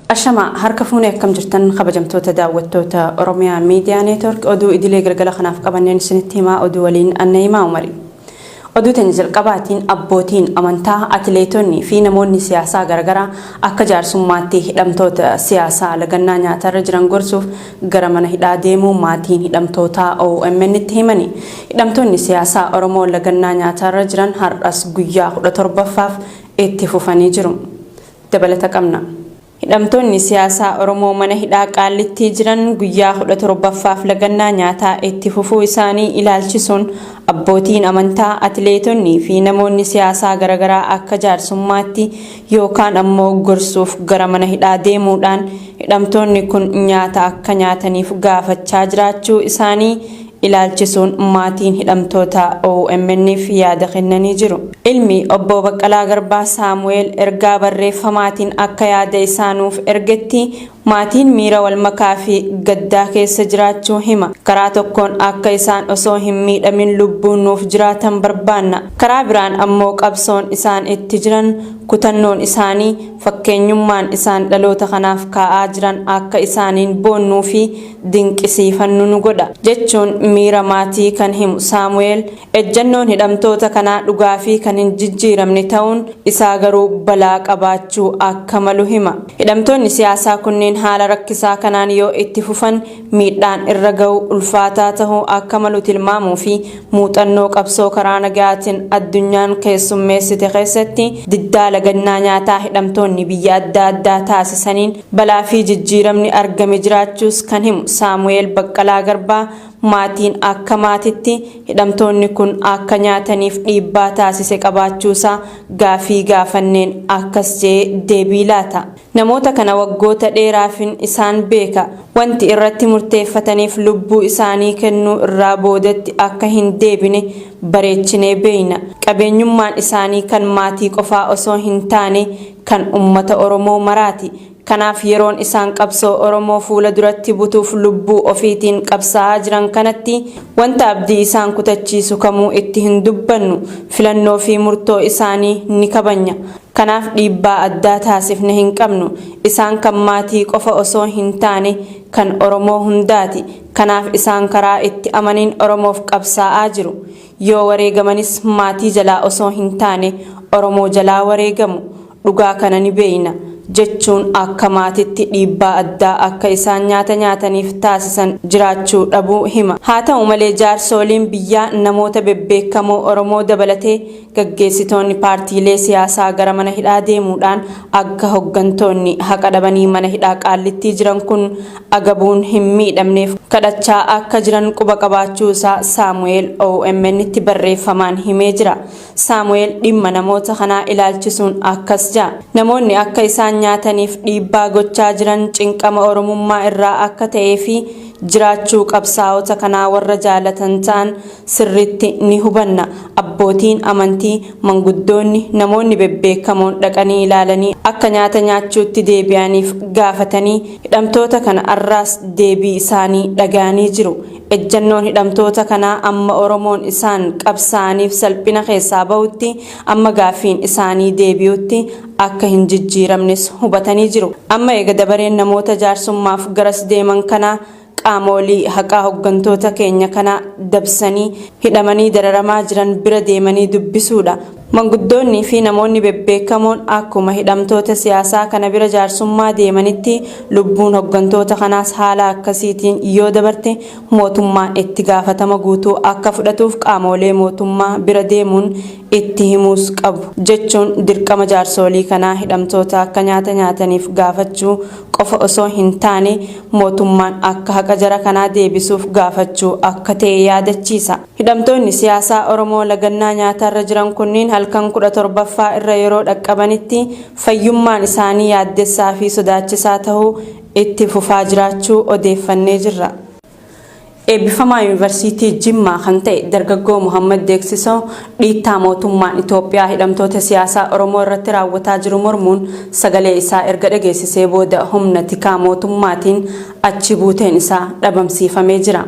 Ashama harka fuunee akkam jirtan kabajamtoota daawwattoota Oromiyaa Miidiyaa Neetwork oduu idilee galgala kanaaf qabanneen isinitti himaa oduu waliin Anna Himaa Umari. Oduu teenya jalqabaatiin abbootiin amantaa, atileetonni fi namoonni siyaasaa garaagaraa akka jaarsummaatti hidhamtoota siyaasaa lagannaa nyaatarra jiran gorsuuf gara mana hidhaa deemuu maatiin hidhamtootaa OMN tti himani. Hidhamtoonni siyaasaa Oromoo lagannaa nyaatarra jiran har'as guyyaa 17ffaaf itti fufanii jiru. Dabalata qabna. Hidhamtoonni siyaasaa Oromoo mana hidhaa Qaallittii jiran guyyaa 17ffaaf lagannaa nyaataa itti fufuu isaanii ilaalchisuun abbootiin amantaa, atileetonni fi namoonni siyaasaa garaagaraa akka jaarsummaatti yookaan ammoo gorsuuf gara mana hidhaa deemuudhaan hidhamtoonni kun nyaata akka nyaataniif gaafachaa jiraachuu isaanii ilaalchisuun maatiin hidhamtoota OMN'f yaada kennanii jiru. Ilmi Obbo Baqqalaa Garbaa Saamu'eel ergaa barreeffamaatiin akka yaada isaa nuuf ergetti maatiin miira walmakaa fi gaddaa keessa jiraachuu hima. Karaa tokkoon akka isaan osoo hin miidhamin lubbuun nuuf jiraatan barbaanna. Karaa biraan ammoo qabsoon isaan itti jiran, kutannoon isaanii, fakkeenyummaan isaan dhaloota kanaaf kaa'aa jiran akka isaaniin boonnuu fi dinqisiifannu nu godha, jechuun miira maatii kan himu Saamu'eel, ejjannoon hidhamtoota kanaa dhugaa fi kan hin jijjiiramne ta'uun isaa garuu balaa qabaachuu akka malu hima. Hidhamtoonni siyaasaa kunneen haala rakkisaa kanaan yoo itti fufan miidhaan irra ga'u ulfaataa ta'uu akka malu tilmaamuu fi muuxannoo qabsoo karaa nagaatiin addunyaan keessummeessite keessatti diddaa lagannaa nyaataa hidhamtoonni biyya adda addaa taasisaniin balaa fi jijjiiramni argame jiraachuus kan himu Saamu'eel Baqqalaa Garbaa maatiin akka maatitti hidhamtoonni kun akka nyaataniif dhiibbaa taasise qabaachuusaa gaafii gaafanneen akkas jedhee deebii laata. Namoota kana waggoota dheeraafin isaan beeka. Wanti irratti murteeffataniif lubbuu isaanii kennuu irraa boodatti akka hin deebine bareechinee beeyna. Qabeenyummaan isaanii kan maatii qofaa osoo hin taane kan ummata Oromoo maraati. Kanaaf yeroon isaan qabsoo Oromoo fuula duratti butuuf lubbuu ofiitiin qabsaa'aa jiran kanatti wanta abdii isaan kutachiisu kamuu itti hin dubbannu. Filannoo fi murtoo isaanii ni kabanya. Kanaaf dhiibbaa addaa taasifne hin qabnu. Isaan kan maatii qofa osoo hin taane kan Oromoo hundaati. Kanaaf isaan karaa itti amaniin Oromoof qabsaa'aa jiru. Yoo wareegamanis maatii jalaa osoo hin taane Oromoo jalaa wareegamu. Dhugaa kana ni beeyna. Jechuun akka maatitti dhiibbaa addaa akka isaan nyaata nyaataniif taasisan jiraachuu dhabuu hima. Haa ta'u malee jaarsooliin biyyaa namoota bebbeekamoo Oromoo dabalatee gaggeessitoonni paartiilee siyaasaa gara mana hidhaa deemuudhaan akka hoggantoonni haqa dhabanii mana hidhaa Qaallittii jiran kun agabuun hin miidhamneef kadhachaa akka jiran quba qabaachuu isaa Saamu'eel OMN'tti barreeffamaan himee jira. Saamu'eel dhimma namoota kanaa ilaalchisuun akkas ja'a. Namoonni akka isaan nyaataniif dhiibbaa gochaa jiran cinqama Oromummaa irraa akka ta'ee fi jiraachuu qabsaa'ota kanaa warra jaalatan ta'an sirriitti ni hubanna. Abbootiin amantii, manguddoonni, namoonni bebbeekamoon dhaqanii ilaalanii akka nyaata nyaachuutti deebi'aniif gaafatanii hidhamtoota kana arraas deebii isaanii dhaga'anii jiru. Ejjannoon hidhamtoota kanaa amma Oromoon isaan qabsaa'aniif salphina keessaa bahutti, amma gaaffiin isaanii deebi'utti akka hin jijjiiramnes hubatanii jiru. Amma eega dabareen namoota jaarsummaaf garas deeman kanaa qaamoolii haqaa hoggantoota keenya kana dabsanii hidhamanii dararamaa jiran bira deemanii dubbisuudha. Manguddoonni fi namoonni bebbeekamoon akkuma hidhamtoota siyaasaa kana bira jaarsummaa deemanitti lubbuun hoggantoota kanaas haala akkasiitiin yoo dabarte mootummaan itti gaafatama guutuu akka fudhatuuf qaamoolee mootummaa bira deemuun itti himuus qabu jechuun dirqama jaarsoolii kanaa hidhamtoota akka nyaata nyaataniif gaafachuu qofa osoo hin taane mootummaan akka haqa jara kanaa deebisuuf gaafachuu akka ta'e yaadachiisa. Hidhamtoonni siyaasaa Oromoo lagannaa nyaataarra jiran kunniin halkan 17ffaa irra yeroo dhaqqabanitti fayyummaan isaanii yaaddessaa fi sodaachisaa tahuu itti fufaa jiraachuu odeeffannee jirra. Eebbifamaa Yuunivarsiitii Jimmaa kan ta'e dargaggoo Muhammad Deeksisoo dhiittaa mootummaan Itoophiyaa hidhamtoota siyaasaa Oromoo irratti raawwataa jiru mormuun sagalee isaa erga dhageessisee booda humna tikaa mootummaatiin achi buuteen isaa dhabamsiifamee jira.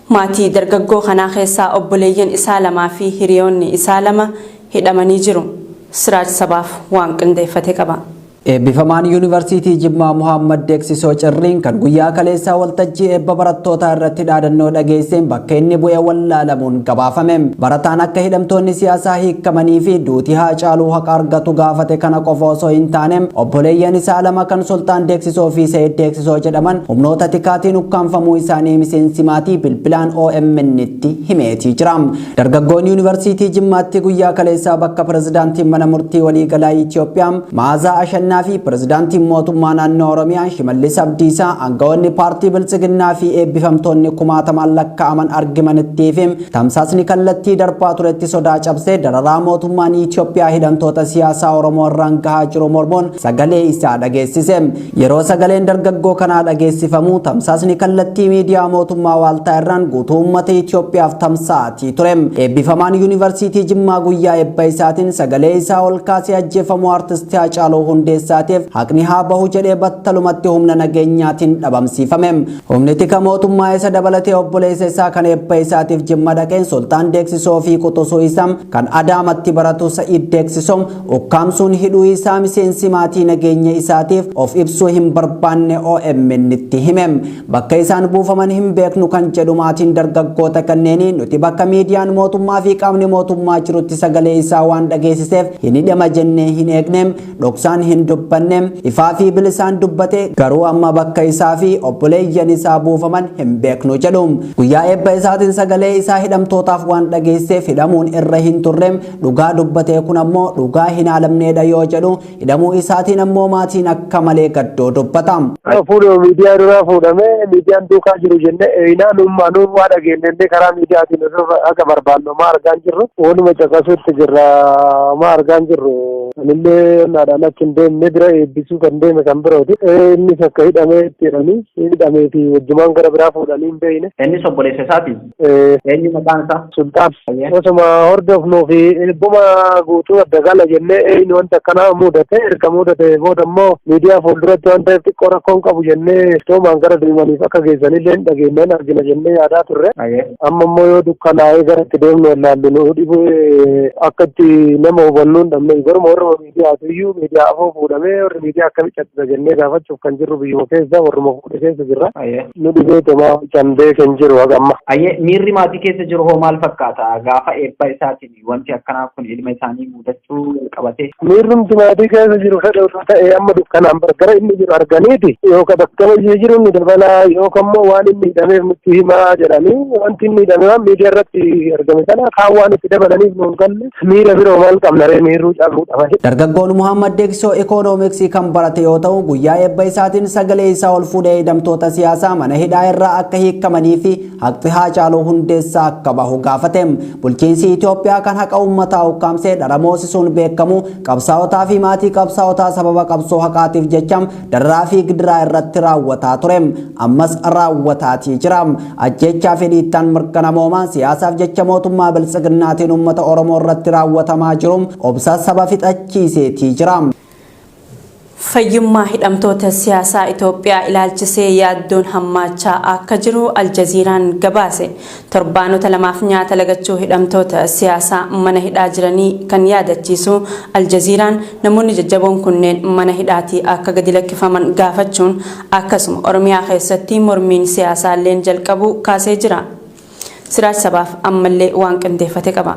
Maatii dargaggoo kanaa keessaa obboleeyyan isaa lamaa fi hiriyoonni isaa lama hidhamanii jiru. Siraaj Sabaaf waan qindeeffate qaba. Eebbifamaan Yuunivarsiitii Jimmaa Muhammad Deeksisoo Cirriin kan guyyaa kaleessaa waltajjii eebba barattootaa irratti dhaadannoo dhageesseen bakka inni bu'e wallaalamuun gabaafame. Barataan akka hidhamtoonni siyaasaa hiikamanii fi duuti Haacaaluu haqa argatu gaafate kana qofa osoo hin taane obboleeyyan isaa lama kan Sultaan Deeksisoo fi Sayid Deeksisoo jedhaman humnoota tikaatiin ukkaamfamuu isaanii miseensi maatii bilbilaan OMN tti himeetii jira. Dargaggoon Yuunivarsiitii Jimmaatti guyyaa kaleessaa bakka pirezidaantiin mana murtii waliigalaa Itoophiyaa Ma'aazaa Ashannaa fi pirezidaantiin mootummaa naannoo Oromiyaa Shimallis Abdiisaa, aangawoonni paartii Biltsiginnaa fi eebbifamtoonni kumaatamaan lakkaa'aman argimanittii fi tamsaasni kallattii darbaa turetti sodaa cabsee dararaa mootummaan Itoophiyaa hidhamtoota siyaasaa Oromoo irraan gahaa jiru mormuun sagalee isaa dhageessise. Yeroo sagaleen dargaggoo kanaa dhageessifamu tamsaasni kallattii miidiyaa mootummaa Waaltaa irraan guutuu uummata Itoophiyaaf tamsa'atii ture. Eebbifamaan Yuunivarsiitii Jimmaa guyyaa eebba isaatiin sagalee isaa ol kaasee ajjeefamuu Artisti Haacaaluu Hundeessaatiif haqni haa bahu jedhee battalumatti humna nageenyaatiin dhabamsiifame. Humni tika mootummaa isa dabalatee obboleessa isaa kan eebba isaatiif Jimma dhaqeen Sultaan Deeksisoo fi quxusuu isaa kan Adaamatti baratu Sa'iid Deeksisoo ukkaamsuun hidhuu isaa miseensi maatii nageenya isaatiif of ibsuu hin barbaanne OMN tti hime. Bakka isaan buufaman hin beeknu kan jedhu maatiin dargaggoota kanneenii, nuti bakka miidiyaan mootummaa fi qaamni mootummaa jirutti sagalee isaa waan dhageessiseef hin hidhama jennee hin eegne, dhoksaan hin dubbanne, ifaa fi bilisaan dubbate, garuu amma bakka isaa fi obboleeyyan isaa buufaman hin beeknu jedhu. Guyyaa eebba isaatiin sagalee isaa hidhamtootaaf waan dhageesseef hidhamuun irra hin turre, dhugaa dubbatee, kun ammoo dhugaa hin haalamneedha yoo jedhu, hidhamuu isaatiin ammoo maatiin akka malee gaddoo dubbata. Fuudhee miidiyaa duraa fuudhamee miidiyaan duukaa jiru jennee eenaa nummaanuu waa dhageenyennee karaa miidiyaatiin akka barbaannu maa argaa hin jirru, waluma caqasuutti jirra, maa argaa hin jirru. Anillee naadhaan achi hin deemne, bira eebbisuu kan deeme kan birooti. Innis akka hidhamee itti jedhanii hidhamee fi wajjumaan gara biraa fuudhanii hin beekne. Innis obboleessa isaati. Eenyu maqaan isaa? Sultaan. Osuma hordofnuu fi eebbuma guutuu adda gala jennee eenyu wanta akkanaa mudate, erga mudate booda immoo miidiyaa fuulduratti waan ta'eef xiqqoo rakkoon qabu jennee toomaan gara deemaniif akka geessanillee hin dhageenyeen argina jennee yaadaa turre. Amma immoo yoo dukkanaa'ee gara itti deemnu wallaallu nu dhibee, akka itti nama hubannu hin dhabne. Garuma warra miidiyaatu iyyuu miidiyaa afoo fuudhamee, warri miidiyaa akkamitti caccisa jennee gaafachuuf kan jirru biyyuma keessa warruma fuudhe keessa jirra. Nu dhibee tomaa candee kan jiru haga amma. Ayyee, miirri maatii keessa jiru hoo maal fakkaata? Gaafa eebba isaatiin wanti akkanaa kun ilma isaanii mudachuu qabatee. Miirrumti maatii keessa jiru fedha otoo ta'e amma dukkanaan gara inni jiru arganiiti yookaan bakka inni jiru inni dabalaa yookaan immoo waan inni hidhameef nutti himaa jedhanii, wanti inni hidhame waan miidiyaa irratti argame kana kaan waan itti dabalaniif nuun galle, miira biroo maal qabna ree, miirruu cabuudha malee. Dargaggoon Muhammad Deeksisoo Ikoonomiksii kan barate yoo ta'u, guyyaa eebba isaatiin sagalee isaa ol fuudhee hidhamtoota siyaasaa mana hidhaa irraa akka hiikamanii fi haqni Haacaaluu Hundeessaa akka bahu gaafate. Bulchiinsi Itoophiyaa kan haqa uummataa ukkaamsee dhara moosisuun beekamu qabsaa'otaa fi maatii qabsaa'otaa sababa qabsoo haqaatiif jecha dararaa fi gidiraa irratti raawwataa ture. Ammas raawwataatii jira. Ajjeechaa fi dhiittaan mirga namoomaa siyaasaaf jecha mootummaa Biltsiginnaatiin uummata Oromoo irratti raawwatamaa jiru obsa saba fixachiiseetii jira. Fayyummaa hidhamtoota siyaasaa Itoophiyaa ilaalchisee yaaddoon hammaachaa akka jiru Aljaziiraan gabaase. Torbaanota lamaaf nyaata lagachuu hidhamtoota siyaasaa mana hidhaa jiranii kan yaadachiisu Aljaziiraan, namoonni jajjaboon kunneen mana hidhaatii akka gadi lakkifaman gaafachuun akkasuma Oromiyaa keessatti mormiin siyaasaalleen jalqabuu kaasee jira. Siraaj Sabaaf ammallee waan qindeeffate qaba.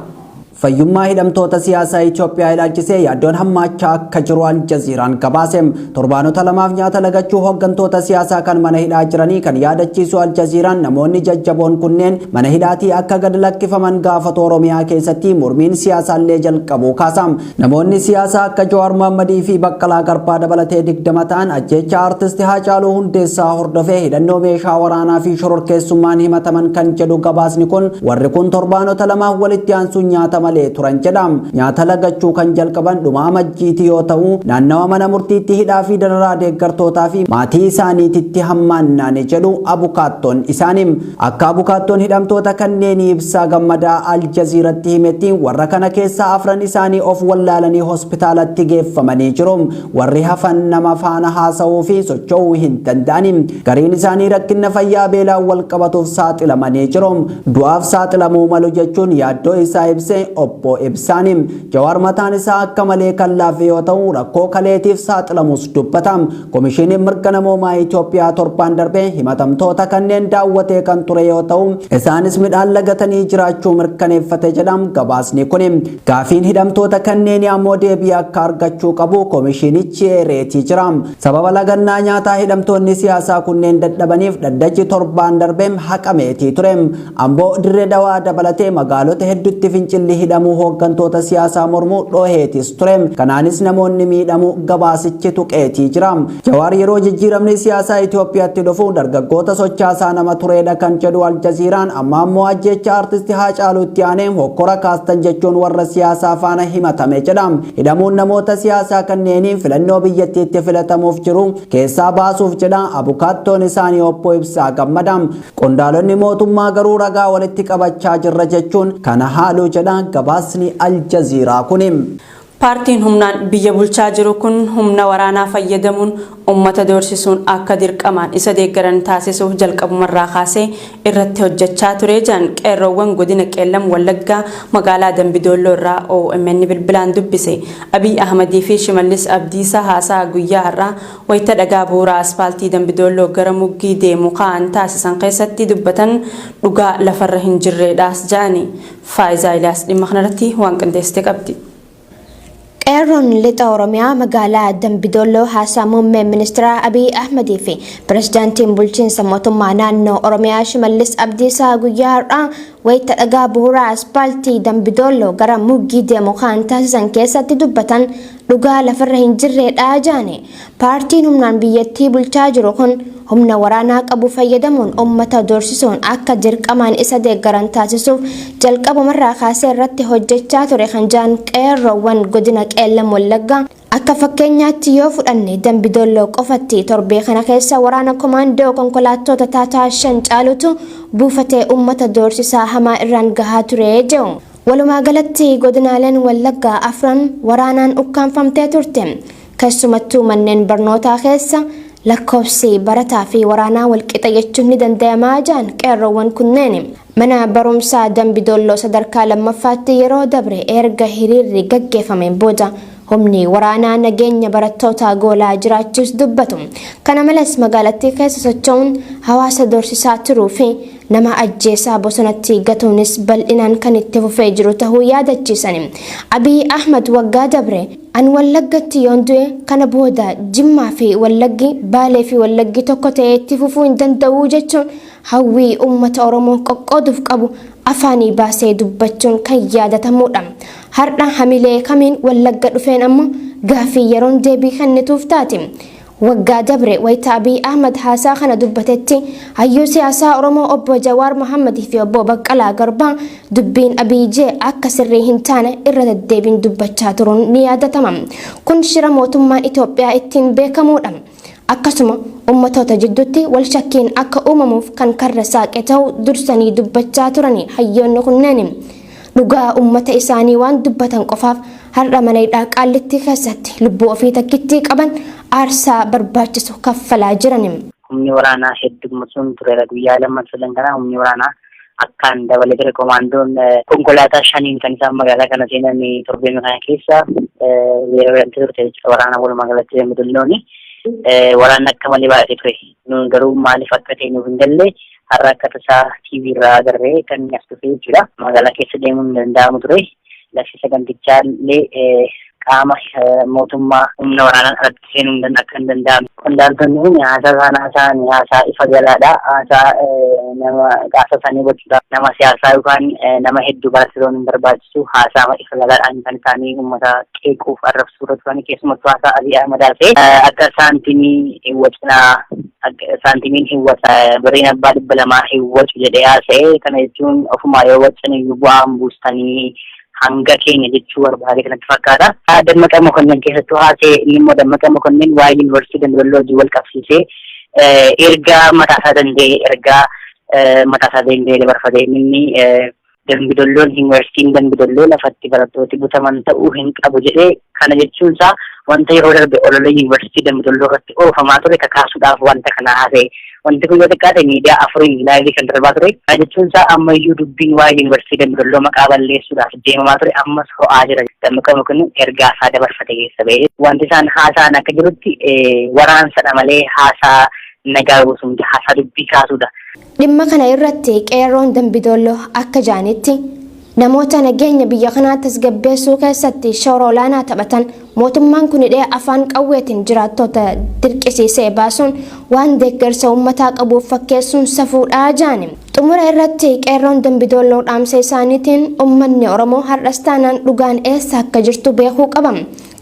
Fayyummaa hidhamtoota siyaasaa Itoophiyaa ilaalchisee yaaddoon hammaachaa akka jiru Aljaziiraan gabaase. Torbaanota lamaaf nyaata lagachuu hooggantoota siyaasaa kan mana hidhaa jiranii kan yaadachiisu Aljaziiraan, namoonni jajjaboon kunneen mana hidhaatii akka gad lakkifaman gaafatu Oromiyaa keessatti mormiin siyaasaallee jalqabuu kaasa. Namoonni siyaasaa akka Jawaar Mohammadii fi Baqqalaa Garbaa dabalatee 20 ta'an ajjeechaa artisti Haacaaluu Hundeessaa hordofee hidhannoo meeshaa waraanaa fi shororkeessummaan himataman kan jedhu gabaasni kun, warri kun torbaanota lamaaf walitti aansuun nyaata malee turan jedha. Nyaata lagachuu kan jalqaban dhuma Amajjiiti yoo ta'u, naannawa mana murtiitti hidhaa fi dararaa deeggartootaa fi maatii isaaniititti hammaannaane jedhu abukaattoon isaanii. Akka abukaattoon hidhamtoota kanneenii Ibsaa Gammadaa Aljaziiratti himetti, warra kana keessaa afran isaanii of wallaalanii hospitaalatti geeffamanii jiru. Warri hafan nama faana haasa'uu fi socho'uu hin danda'ani. Gariin isaanii rakkina fayyaa beelaan wal qabatuuf saaxilamanii jiru. Du'aaf saaxilamuu malu jechuun yaaddoo isaa ibse. obbo Ibsaan. Jawaar mataan isaa akka malee kan laafe yoo ta'u rakkoo kaleetiif saaxilamus dubbata. Komishiniin mirga namoomaa Itoophiyaa torbaan darbe himatamtoota kanneen daawwatee kan ture yoo ta'u isaanis midhaan lagatanii jiraachuu mirkaneeffate jedha gabaasni kun. Gaafiin hidhamtoota kanneenii ammoo deebii akka argachuu qabu komishinichi eereetii jira. Sababa lagannaa nyaataa hidhamtoonni siyaasaa kunneen dadhabaniif dhaddachi torbaan darbe haqameetii ture. Amboo, Dirree Dhawaa dabalatee magaalota hedduutti fincilli hidhamuu hooggantoota siyaasaa mormuu dhooheetis ture. Kanaanis namoonni miidhamuu gabaasichi tuqeetii jira. Jawaar yeroo jijjiiramni siyaasaa Itoophiyaatti dhufu dargaggoota sochaasaa nama turedha kan jedhu Aljaziiraan amma ammoo ajjecha artisti Haacaaluutti aanee hokkora kaastan jechuun warra siyaasaa faana himatame jedha. Hidhamuun namoota siyaasaa kanneeniin filannoo biyyattiitti filatamuuf jiru keessaa baasuuf jedha abukaattoon isaanii obbo Ibsaa Gammada. Qondaalonni mootummaa garuu ragaa walitti qabachaa jirra jechuun kana haaluu jedha gabaasni Aljaziiraa kuni. Paartiin humnaan biyya bulchaa jiru kun humna waraanaa fayyadamuun uummata doorsisuun akka dirqamaan isa deeggaran taasisuuf jalqabumarraa kaasee irratti hojjechaa ture jedhan qeerroowwan godina Qeellam Wallaggaa magaalaa Dambidolloo irraa OMN bilbilaan dubbise. Abiy Ahmadii fi Shimallis Abdiisaa haasaa guyyaa har'aa wayita dhagaa bu'uuraa aspaaltii Dambidolloo gara Muggii deemu kaa'an taasisan keessatti dubbatan dhugaa lafarra hin jirreedhaas jedhani. Faayizaa Ilaas dhimma kanarratti waan qindeessite qabdi. Qeerroon lixa Oromiyaa magaalaa Dambidolloo haasaa muummee ministeera Abiy Ahmadii fi pirezidaantiin bulchiinsa mootummaa naannoo Oromiyaa Shimallis Abdiisaa guyyaa har'aa wayita dhagaa bu'uuraa aspaaltii Dambidolloo gara Muggii deemu kan taasisan keessatti dubbatan dhugaa lafarra hin jirreedha jedhani. Paartiin humnaan biyyattii bulchaa jiru kun humna waraanaa qabu fayyadamuun uummata doorsisuun akka dirqamaan isa deeggaran taasisuuf jalqabumarraa kaasee irratti hojjechaa ture kan jedhan qeerroowwan godina Qeellam Wallaggaa akka fakkeenyaatti yoo fudhanne Dambidolloo qofatti torbee kana keessa waraana komaandoo konkolaattota taataa 5 caalutu buufatee uummata doorsisaa hamaa irraan gahaa ture jedhu. Walumaa galatti godinaaleen Wallaggaa afran waraanaan ukkaanfamtee turte. Keessumattuu manneen barnootaa keessa lakkoofsi barataa fi waraanaa walqixa jechuun ni danda'amaa jedhan qeerroowwan kunneen. Mana barumsaa Dambidolloo sadarkaa lammaffaatti yeroo dabre erga hiriirri gaggeeffameen booda humni waraanaa nageenya barattootaa goolaa jiraachuus dubbatu. Kana malees magaalattii keessa socho'uun hawaasa doorsisaa turuu fi nama ajjeesaa bosonatti gatuunis bal'inaan kan itti fufee jiru ta'uu yaadachiisan. Abiy Ahmad waggaa dabre an Wallaggatti yoon du'e kana booda Jimmaa fi Wallaggi, Baalee fi Wallaggi tokko ta'ee itti fufuu hin danda'u jechuun hawwii uummata Oromoo qoqqooduuf qabu afaanii baasee dubbachuun kan yaadatamudha. Har'a hamilee kamiin Wallagga dhufeen ammoo gaafii yeroon deebii kennituuf taate. Waggaa dabre wayita Abiy Ahmad haasaa kana dubbatetti hayyuu siyaasaa Oromoo obbo Jawaar Mohammadii fi obbo Baqqalaa Garbaa dubbiin Abiy jee akka sirrii hin taane irra deddeebiin dubbachaa turuun ni yaadatama. Kun shira mootummaan Itoophiyaa ittiin beekamudha. Akkasuma ummatoota jidduutti wal shakkiin akka uumamuuf kan karra saaqe ta'uu dursanii dubbachaa turani hayyoonni kunneen. Dhugaa ummata isaanii waan dubbatan qofaaf har'a mana hidhaa Qaallittii keessatti lubbuu ofii takkittii qaban aarsaa barbaachisu kaffalaa jiran. Humni waraanaa heddummachuun tureera guyyaa lamman sadan kana humni waraanaa akkaan dabalee ture. Komaandoon konkolaataa 5 kan isaan magaalaa kana seenan torbee kana keessa weeraramtee turte jechuudha. Waraana walumaa galatti Dambidollooni waraanni akka malee baay'atee ture. Nuun garuu maaliif akka ta'e nuuf hin galle har'a akka tasaa TV irraa agarree kan as dhufe jechuudha. Magaalaa keessa deemuun hin danda'amu ture. Labsi sagantichaa illee qaama mootummaa humna waraanaan alatti seenuu akka hin danda'amne. Qondaaltonni kun haasaa isaan haasa'an haasaa ifa galaadha. Haasaa nama haasaa isaanii gochuudhaaf nama siyaasaa yookaan nama hedduu barate ta'uun hin barbaachisu. Haasaa ifa galaadhaan kan isaanii uummata qeequuf arrabsuu irra turani keessumattuu haasaa Abiy Ahmed haasa'e akka saantimii hin wacinaa, saantimiin hin waca, birriin abbaa 200 hin wacu jedhee haasa'e. Kana jechuun ofumaa yoo wacan iyyuu bu'aa hin buustanii hanga keenya jechuu barbaade kanatti fakkaata. Dammaqa Mokonnin keessattuu haasa'e inni immoo Dammaqa Mokonnin waa'ee yuunivarsiitii Dambidolloo wajjin wal qabsiisee ergaa mataasaa danda'e ergaa mataasaa danda'e dabarfate. Inni Dambidolloon yuunivarsiitiin Dambidolloo lafatti barattooti butaman ta'uu hin qabu jedhee kana jechuun isaa wanta yeroo darbe olola yuunivarsiitii Dambidolloo irratti oofamaa ture kakaasuudhaaf wanta kana haasa'e. Wanti kun yoo xiqqaate miidiyaa afuriin live kan darbaa ture. Kana jechuun isaa ammayyuu dubbiin waa'ee yuunivarsiitii Dambidolloo maqaa balleessuudhaaf deemamaa ture ammas ho'aa jira. Dammaqaa Mokonnin ergaa isaa dabarfate keessa ba'ee. Wanti isaan haasa'an akka jirutti waraansadha malee haasaa nagaa buusu miti, haasaa dubbii kaasuudha. Dhimma kana irratti Qeerroon Dambidoolloo akka ja'anitti, namoota nageenya biyya kanaa tasgabbeessuu keessatti shoora olaanaa taphatan mootummaan kun hidhee afaan qawweetiin jiraattoota dirqisiisee baasuun waan deeggarsa uummataa qabuuf fakkeessuun safuudha ja'ani. Xumura irratti Qeerroon Dambidoolloo dhaamsa isaaniitiin uummanni Oromoo har'as taanaan dhugaan eessa akka jirtu beekuu qaba.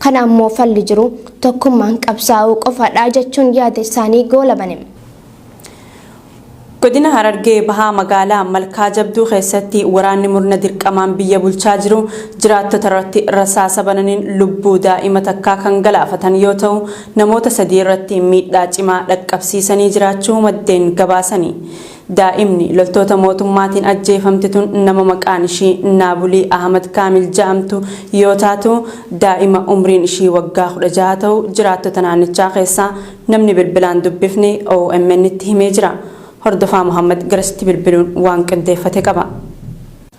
Kana ammoo falli jiru tokkummaan qabsaa'uu qofaadha jechuun yaada isaanii goolabani. Godina Harargee Bahaa magaalaa Malkaa Jabduu keessatti waraanni murna dirqamaan biyya bulchaa jiru jiraattota irratti rasaasa bananiin lubbuu daa'ima takkaa kan galaafatan yoo ta'u, namoota 3 irratti miidhaa cimaa dhaqqabsiisanii jiraachuu maddeen gabaasani. Daa'imni loltoota mootummaatiin ajjeefamte tun nama maqaan ishii Naabulii Ahmad Kaamil ja'amtu yoo taatu, daa'ima umriin ishii waggaa 16 ta'u jiraattota naannichaa keessaa namni bilbilaan dubbifne OMN'tti himee jira. Hordofaa Mohaammad garasitti bilbiluun waan qindeeffate qaba.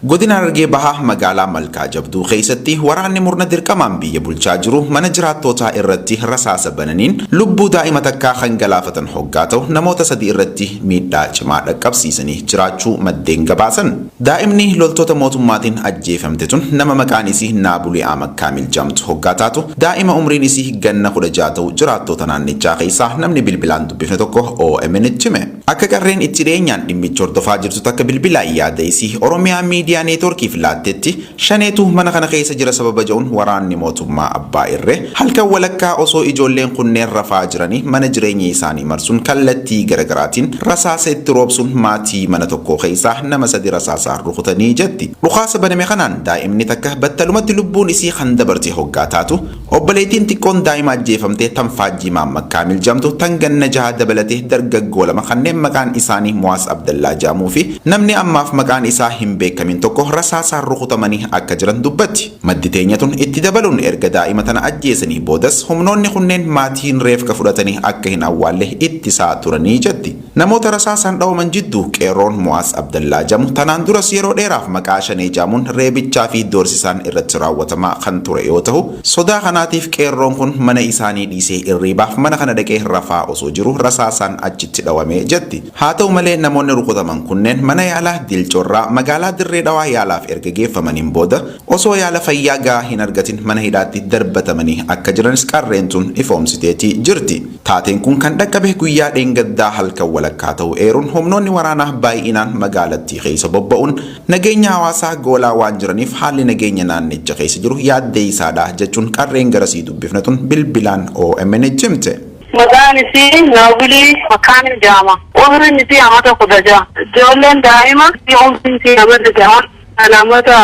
Godina Harargee Bahaa magaalaa Malkaa Jabduu keessatti waraanni murna dirqamaan biyya bulchaa jiru mana jiraattootaa irratti rasaasa bananiin lubbuu daa'ima takkaa kan galaafatan hoggaa ta'u, namoota 3 irratti miidhaa cimaa dhaqqabsiisanii jiraachuu maddeen gabaasan. Daa'imni loltoota mootummaatiin ajjeefamte tun nama maqaan isii Naabulii Ahmad Kaamil jedhamtu hoggaa taatu, daa'ima umriin isii ganna 16 ta'u jiraattoota naannichaa keessaa namni bilbilaan dubbifne tokko OMN'tti hime. Akka qarreen itti dhiyeenyaan dhimmicha hordofaa jirtu takka bilbilaan yaada isii Oromiyaa Miidiyaa Neetwoorkiif laattetti, Shaneetu mana kana keessa jira sababa jedhuun waraanni mootummaa abbaa irree halkan walakkaa osoo ijoolleen kunneen rafaa jiranii mana jireenya isaanii marsuun kallattii garagaraatiin rasaasa itti roobsuun maatii mana tokkoo keessaa nama sadi rasaasaan rukutanii jetti. Dhukaasa baname kanaan daa'imni takka battalumatti lubbuun isii kan dabarte hoggaa taatu, Obboleettiin xiqqoon daa'ima ajjeefamte tan Faajjii Mahaammad Kaamil jedhamtu tan ganna jahaa dabalatee dargaggoo lama kanneen maqaan isaanii Mu'aaz Abdallaa jedhamuu fi namni ammaaf maqaan isaa hin beekamin tokko rasaasaan rukutamanii akka jiran dubbatti. Maddi teenya tun itti dabaluun erga daa'ima tana ajjeesanii boodas humnoonni kunneen maatiin reefka fudhatanii akka hin awwaalle ittisaa turanii jetti. Namoota rasaasaan dhawaman jidduu Qeerroon Mu'aaz Abdallaa jedhamu tanaan duras yeroo dheeraaf maqaa Shanee jedhamuun reebichaa fi doorsisaan irratti raawwatamaa kan ture yoo tahu, sodaa kanaatiif Qeerroon kun mana isaanii dhiisee irriibaaf mana kana dhaqee rafaa osoo jiruu rasaasaan achitti dhawame jetti. Haa ta'u malee namoonni rukutaman kunneen mana yaalaa Dilcorraa magaalaa Dirree Dhawaa yaalaaf erga geeffamaniin booda osoo yaala fayyaa gahaa hin argatin mana hidhaatti darbatamanii akka jiranis qarreen tun ifoomsiteeti jirti. Taateen kun kan dhaqqabe guyyaa dheengaddaa halkan walakkaa ta'uu eeruun humnoonni waraanaa baay'inaan magaalattii keessa bobba'uun nageenya hawaasaa goolaa waan jiraniif haalli nageenya naannicha keessa jiru yaaddeessaadha jechuun qarreen garasii dubbifne tun bilbilaan OMN'tti himte. Maqaan isii Naawbilii Makaamil jedhama. Umriin isii amata 16. Ijoolleen daa'ima umriin isii amata 6. Kan amata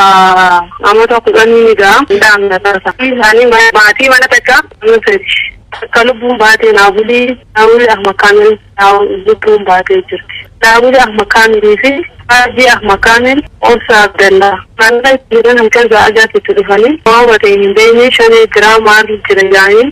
amata kudhanii ni ga'a. Daa'imna taasa. Isaanii maatii mana takka nama sadi. Takka lubbuun baatee Naabulii Naabulii Ahmad Kaamil lubbuun baatee jirti. Naabulii Ahmad Kaamilii fi Haajii Ahmad Kaamil Obsa Abdallaa. Mana jiran halkan sa'a jaatti itti dhufanii waan ta'e hin beekne shanee jira maal jira jedhanii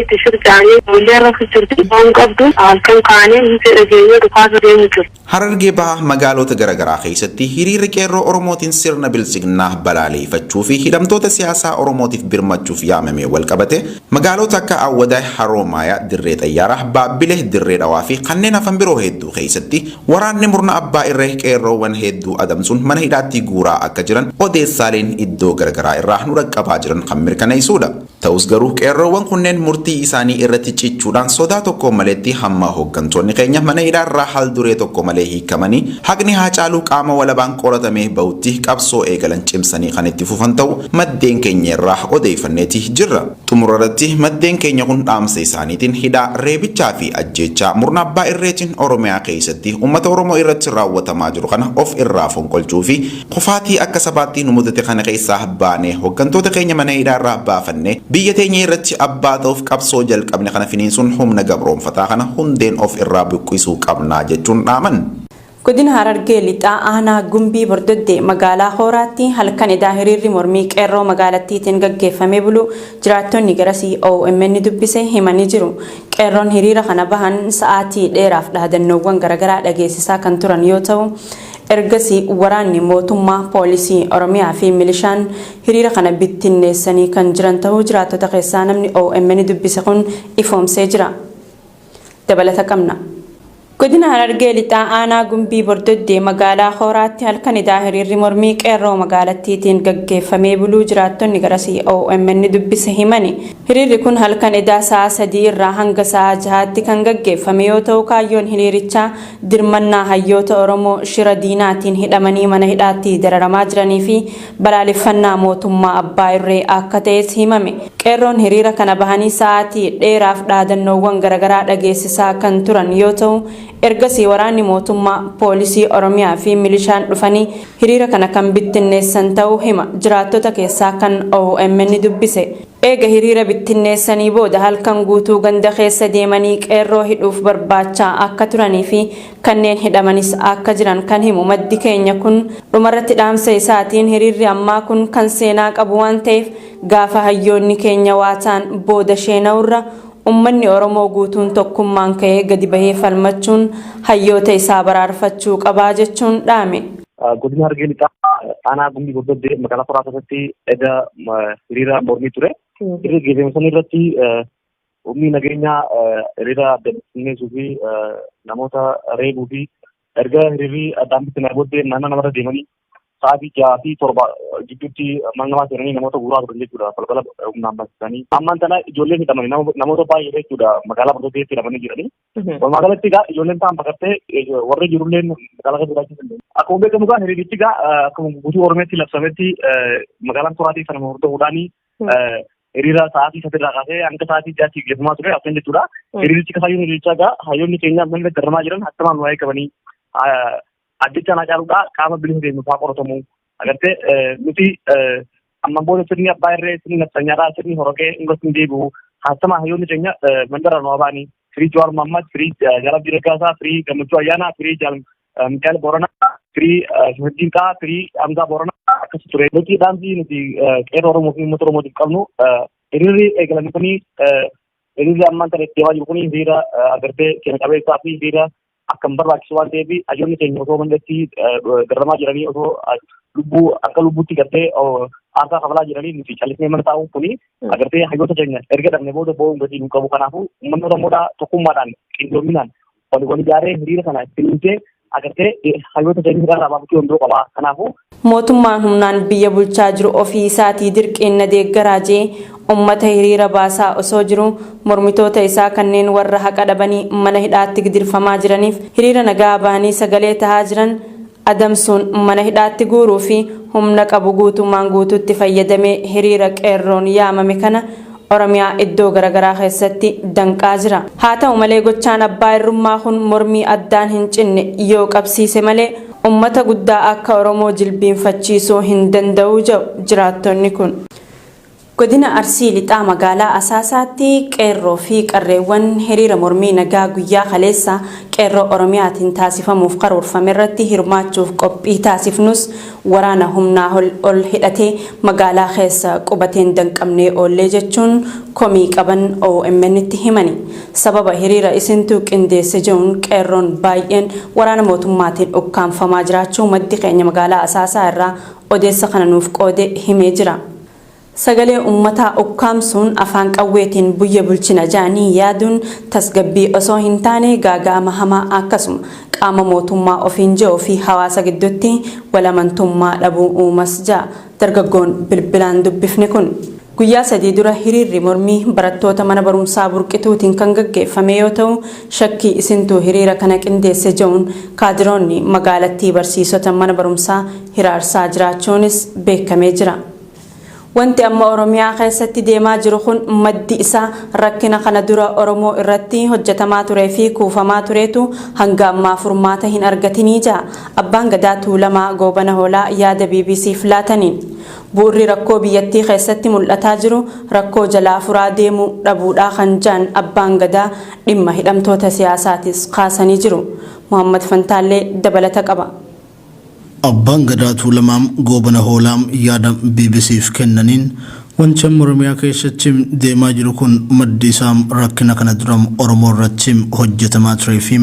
itti shircaanii ijoollee rafu jirti waan qabdu halkan kaanii hin fedha geenye dhukaasa deemu jiru. Harargee Bahaa magaaloota garagaraa keessatti hiriirri Qeerroo Oromootiin sirna Biltsiginnaa balaaleeffachuu fi hidhamtoota siyaasaa Oromootiif birmachuuf yaamameen walqabatee magaaloota akka Awwadaay, Haroo Maayaa, Dirree Xayyaaraa, Baabbile, Dirree Dhawaa fi kanneen hafan biroo hedduu keessatti waraanni murna abbaa irree qeerroowwan hedduu adamsuun mana hidhaatti guuraa akka jiran odeessaaleen iddoo garagaraa irraa nu dhaqqabaa jiran kan mirkaneessuudha. Ta'us garuu qeerroowwan kunneen murtii isaanii irratti cichuudhaan sodaa tokkoon maletti hamma hooggantoonni keenya mana hidhaarraa haal-duree tokko malee hiikamanii haqni Haacaaluu qaama walabaan qoratamee bahutti qabsoo eegalan cimsanii kan itti fufan ta'u maddeen keenya irraa odeeffanneeti jirra. Xumura irratti maddeen keenya kun dhaamsa isaaniitiin hidhaa, reebichaa fi ajjeechaa murna abbaa irreetiin Oromiyaa keessatti uummata Oromoo irratti raawwatamaa jiru kana of irraa fonqolchuu fi Kufaatii akka sabaatti nu mudate kana keessaa baanee hoggantoota keenya mana hidhaarraa baafannee biyya teenya irratti abbaa ta'uuf qabsoo jalqabne kana finiinsuun humna gabroomfataa kana hundeen of irraa buqqisuu qabna jechuun dhaaman. Godina Harargee Lixaa Aanaa Gumbii Bordoddee magaalaa Hooraatti halkan edaa hiriirri mormii qeerroo magaalattiitiin gaggeeffamee bulu jiraattonni garasii OMN dubbise himanii jiru. Qeerroon hiriira kana bahan sa'aatii dheeraaf dhaadannoowwan garaagaraa dhageessisaa kan turan yoo ta'u, ergasii waraanni mootummaa, poolisii Oromiyaa fi milishaan hiriira kana bittinneessanii kan jiran ta'uu jiraattota keessaa namni OMN dubbise kun ifoomsee jira. Dabalata qabna. Godina Harargee Lixaa Aanaa Gumbii Bordoddee magaalaa Hooraatti halkan edaa hiriirri mormii qeerroo magaalattiitiin gaggeeffamee buluu jiraattonni garasii OMN dubbise himani. Hiriirri kun halkan edaa sa'a 3 irraa hanga sa'a 6tti kan gaggeeffame yoo ta'u, kaayyoon hiriirichaa dirmannaa hayyoota Oromoo shira diinaatiin hidhamanii mana hidhaatti dararamaa jiranii fi balaaleffannaa mootummaa abbaa irree akka ta'es himame. Qeerroon hiriira kana bahanii sa'aatii dheeraaf dhaadannoowwan garaagaraa dhageessisaa kan turan yoo ta'u, ergasii waraanni mootummaa, poolisii Oromiyaa fi milishaan dhufanii hiriira kana kan bittinneessan ta'uu hima jiraattota keessaa kan OMN dubbise. Eega hiriira bittinneessanii booda halkan guutuu ganda keessa deemanii qeerroo hidhuuf barbaachaa akka turanii fi kanneen hidhamanis akka jiran kan himu maddi keenya kun, dhumarratti dhaamsa isaatiin hiriirri ammaa kun kan seenaa qabu waan ta'eef gaafa hayyoonni keenya waa ta'an booda sheena'urra ummanni Oromoo guutuun tokkummaan ka'ee gadi bahee falmachuun hayyoota isaa baraarfachuu qabaa jechuun dhaame. Godina Harargee Lixaa Aanaa Gumbii Bordoddee magaalaa Horaa keessatti edda hiriira mormii ture. Hiriira gaggeeffame sana irratti humni nageenyaa hiriira adda bittinneessuu fi namoota reebuu fi erga hiriirri addaan bittinnaa'e booddee mana namarra deemanii sa'aatii 6 fi 7 gidduutti mana namaa seenanii namoota guuraa turan jechuudha. Balbala humnaan bansiisanii. Ammaan tana ijoolleen hidhamanii namoota baay'eedha jechuudha. Magaalaa Bordoddeetti hidhamanii jiranii. Walumaa galatti egaa ijoolleen ta'an baqattee warri jirulleen magaalaa keessa jiraachuu danda'u. Akkuma beekamu egaa hiriirichi egaa akkuma guutuu Oromiyaatti labsametti magaalaan Koraatii sanuma hordofuudhaan hiriira sa'aatii 3 irraa kaasee hanga sa'aatii 6tti gaggeeffamaa ture halkan jechuudha. Hiriirichi kaayyoon hiriirichaa egaa hayyoonni keenya mana dararamaa jiran hattamaan waa'ee qabanii addichaan Hacaaluudhaa qaama bilisa deemu fa'aa qoratamu. Agartee, nuti ammaan booda sirni abbaa irree, sirni nafxanyaadhaa, sirni horogee irratti hin deebi'u. Hattamaa hayyoonni keenya mandara nu baanii, firii Jawaar Mohammad, firii Jaal Abdii Raggaasaa, firii Gammachuu Ayyaanaa, firii Jaal Mikaa'el Booranaa, firii Shuhaddiin Xahaa, firii Hamzaa Booranaa akkas ture. Nuti dhaamsi nuti qeerroo Oromoo fi uummata Oromootiif qabnu, hiriirri eegalame kuni, hiriirri ammaan kana itti deemaa jiru kuni hiriira agartee seena qabeessaa fi hiriira akkan barbaachisu waan ta'eef, hayyoonni keenya osoo mandatti dararamaa jiranii, osoo lubbuu akka lubbuutti gartee aarsaa kafalaa jiranii nuti callisnee mana taa'uun kuni agartee hayyoota keenya erga dhabne booda boo'uun gatii nu qabu. Kanaafuu uummanni Oromoodhaa tokkummaadhaan, qindoominaan wal wal ijaaree hiriira kana ittiin agartee hayyoota keenya hidhaarraa baafachuu danda'u qaba. Kanaafuu Mootummaan humnaan biyya bulchaa jiru ofii isaatii dirqiin na deeggaraa jee ummata hiriira baasaa osoo jiruu, mormitoota isaa kanneen warra haqa dhabanii mana hidhaatti gidirfamaa jiraniif hiriira nagaa bahanii sagalee tahaa jiran adamsuun mana hidhaatti guuruu fi humna qabu guutummaan guutuutti fayyadamee hiriira qeerroon yaamame kana Oromiyaa iddoo garagaraa keessatti danqaa jira. Haa ta'u malee, gochaan abbaa irrummaa kun mormii addaan hin cinne yoo qabsiise malee ummata guddaa akka Oromoo jilbiinfachiisuu hin danda'u jedhu jiraattonni kun. Godina Arsii Lixaa magaalaa Asaasaatti qeerroo fi qarreewwan hiriira mormii nagaa guyyaa kaleessa qeerroo Oromiyaatiin taasifamuuf karoorfame irratti hirmaachuuf qophii taasifnus waraana humnaa ol hidhatee magaalaa keessa qubateen danqamnee oollee jechuun komii qaban OMN'tti himani. Sababa hiriira isintu qindeesse jehuun qeerroon baay'een waraana mootummaatiin ukkaamfamaa jiraachuu maddi keenya magaalaa Asaasaa irraa odeessa kana nuuf qoode himee jira. Sagalee ummataa ukkaamsuun afaan qawweetiin buyya bulchina ja'anii yaaduun tasgabbii osoo hin taane gaaga'ama hamaa, akkasuma qaama mootummaa ofiin je'u fi hawaasa gidduutti wal amantummaa dhabuu uumas ja'a dargaggoon bilbilaan dubbifne kun. Guyyaa 3 dura hiriirri mormii barattoota mana barumsaa Burqituutiin kan gaggeeffame yoo ta'u, shakkii isintu hiriira kana qindeesse je'uun kaadiroonni magaalattii barsiisota mana barumsaa hiraarsaa jiraachuunis beekamee jira. Wanti amma Oromiyaa keessatti deemaa jiru kun maddi isaa rakkina kana dura Oromoo irratti hojjetamaa turee fi kuufamaa tureetu hanga ammaa furmaata hin argatinii ja'a Abbaan Gadaa Tuulamaa Goobana Hoolaa yaada BBCf laataniin. Bu'urri rakkoo biyyattii keessatti mul'ataa jiru rakkoo jalaa furaa deemuu dhabuudhaa kan ja'an Abbaan Gadaa, dhimma hidhamtoota siyaasaatis kaasanii jiru. Muhammad Fantaallee dabalata qaba. Abbaan Gadaa Tuulamaa Goobana Hoolaa yaada BBC'f kennaniin wanti amma Oromiyaa keessatti deemaa jiru kun maddi isaa rakkina kana dura Oromoo irratti hojjetamaa turee fi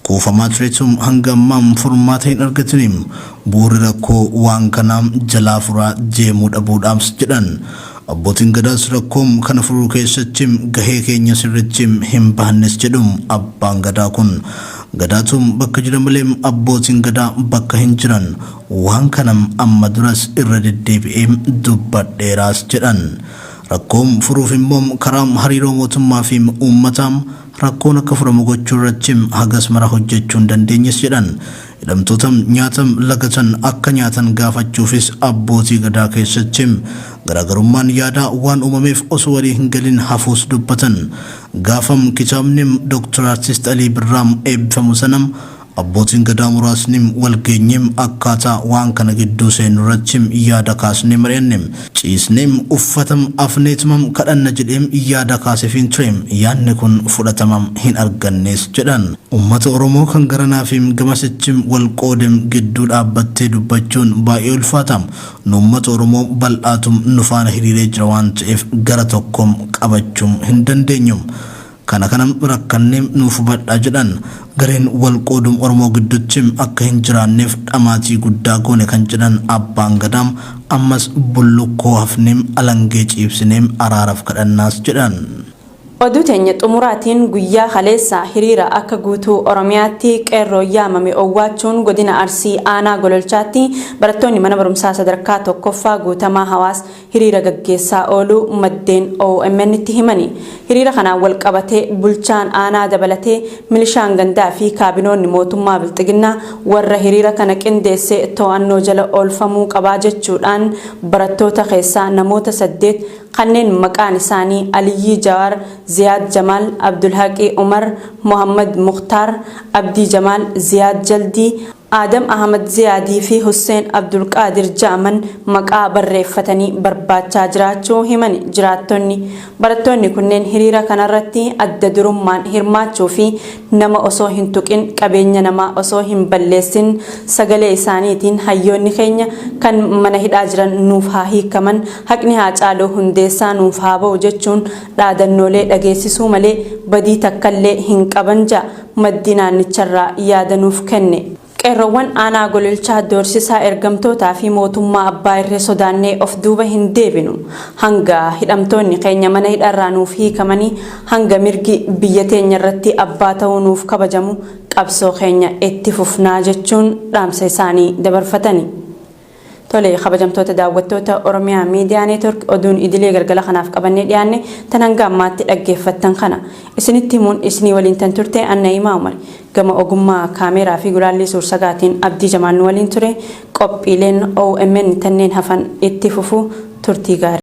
kuufamaa turetu hanga ammaa furmaata hin argatini. Bu'uurri rakkoo waan kanaa jalaa furaa deemuu dhabuudhaas jedhan. Abbootiin Gadaas rakkoo kana furuu keessatti gahee keenya sirriitti hin bahannes jedhu abbaan Gadaa kun. Gadaatu bakka jira malee abbootiin Gadaa bakka hin jiran. Waan kana amma duras irra deddeebi'ee dubbadheeraas jedhan. Rakkoo furuuf immoo karaa hariiroo mootummaa fi uummataa rakkoon akka furamu gochuu irratti hagas mara hojjechuu hin dandeenyes jedhan. Hidhamtoota nyaata lagatan akka nyaatan gaafachuufis abbootii Gadaa keessatti garaagarummaan yaadaa waan uumameef osoo walii hin galin hafuus dubbatan. Gaafam kitaabni Dr. Artist Alii Birraa eebbifamu sanam abbootiin Gadaa muraasni walgeenyeem akkaataa waan kana gidduu seennu irratti yaada kaasnee mari'anne. Ciisneem uffatam afneetumam kadhanna jedheem yaada kaasefiin tureem yaadni kun fudhatamam hin argannees jedhan. Uummata Oromoo kan garanaa fi gamasichi wal qoodem gidduu dhaabbattee dubbachuun baay'ee ulfaata. Nu uummata Oromoo bal'aatum nu faana hiriiree jira waan ta'eef gara tokkoom qabachuun hin dandeenyu. Kana kanam rakkannee nuuf hubadhaa jedhan. Gareen wal qoodum Oromoo gidduutti akka hin jiraanneef dhamaatii guddaa goone kan jedhan abbaan Gadaam ammas bullukkoo hafneem alangee ciibsineem araaraaf kadhannaas jedhan. Oduu teenya xumuraatiin guyyaa kaleessa hiriira akka guutuu Oromiyaatti qeerroo yaamame owwaachuun godina Arsii aanaa Gololchaatti barattoonni mana barumsaa sadarkaa tokkoffaa guutamaa hawaas hiriira gaggeessaa ooluu maddeen OMN itti himani. Hiriira kanaan wal qabatee bulchaan aanaa dabalatee milishaan gandaa fi kaabinoonni mootummaa Bilxiginnaa warra hiriira kana qindeessee to'annoo jala oolfamuu qabaa jechuudhaan barattoota keessaa namoota 8 kanneen maqaan isaanii Aliyyii Jawaar, Ziyaad Jamaal, Abdulhaqii Umar, Muhammad Mukhtaar, Abdii Jamaal, Ziyaad Jaldii, Adam Ahmad Ziyaadii fi Hussein Abdulqaadir ja'aman maqaa barreeffatanii barbaachaa jiraachuu himan jiraattonni. Barattoonni kunneen hiriira kanarratti adda durummaan hirmaachuu fi nama osoo hin tuqin qabeenya namaa osoo hin balleessin sagalee isaaniitiin hayyoonni keenya kan mana hidhaa jiran nuuf haa hiikaman, haqni haa caaluu hundeessaa nuuf haa ba'u jechuun dhaadannoolee dhageessisuu malee badii takkallee hin qaban ja'a maddi naannicharraa yaada nuuf kenne. Qeerroowwan aanaa Gololchaa doorsisaa ergamtootaa fi mootummaa abbaa irree sodaannee of duuba hin deebinu. Hanga hidhamtoonni keenya mana hidharraa nuuf hiikamanii hanga mirgi biyya teenya irratti abbaa ta'uu nuuf kabajamu qabsoo keenya itti fufnaa jechuun dhaamsa isaanii dabarfatani. Tole kabajamtoota daawwattoota Oromiyaa Miidiyaa Neetwork oduun idilee galgala kanaaf qabannee dhiyaanne tan hanga ammaatti dhaggeeffattan kana isinitti himuun isinii waliin tan turte Anna Imaa Umar gama ogummaa kaameeraa fi gulaallii suursagaatiin Abdii Jamaan nu waliin ture. Qophiileen OMN tanneen hafan itti fufu turtii gaarii.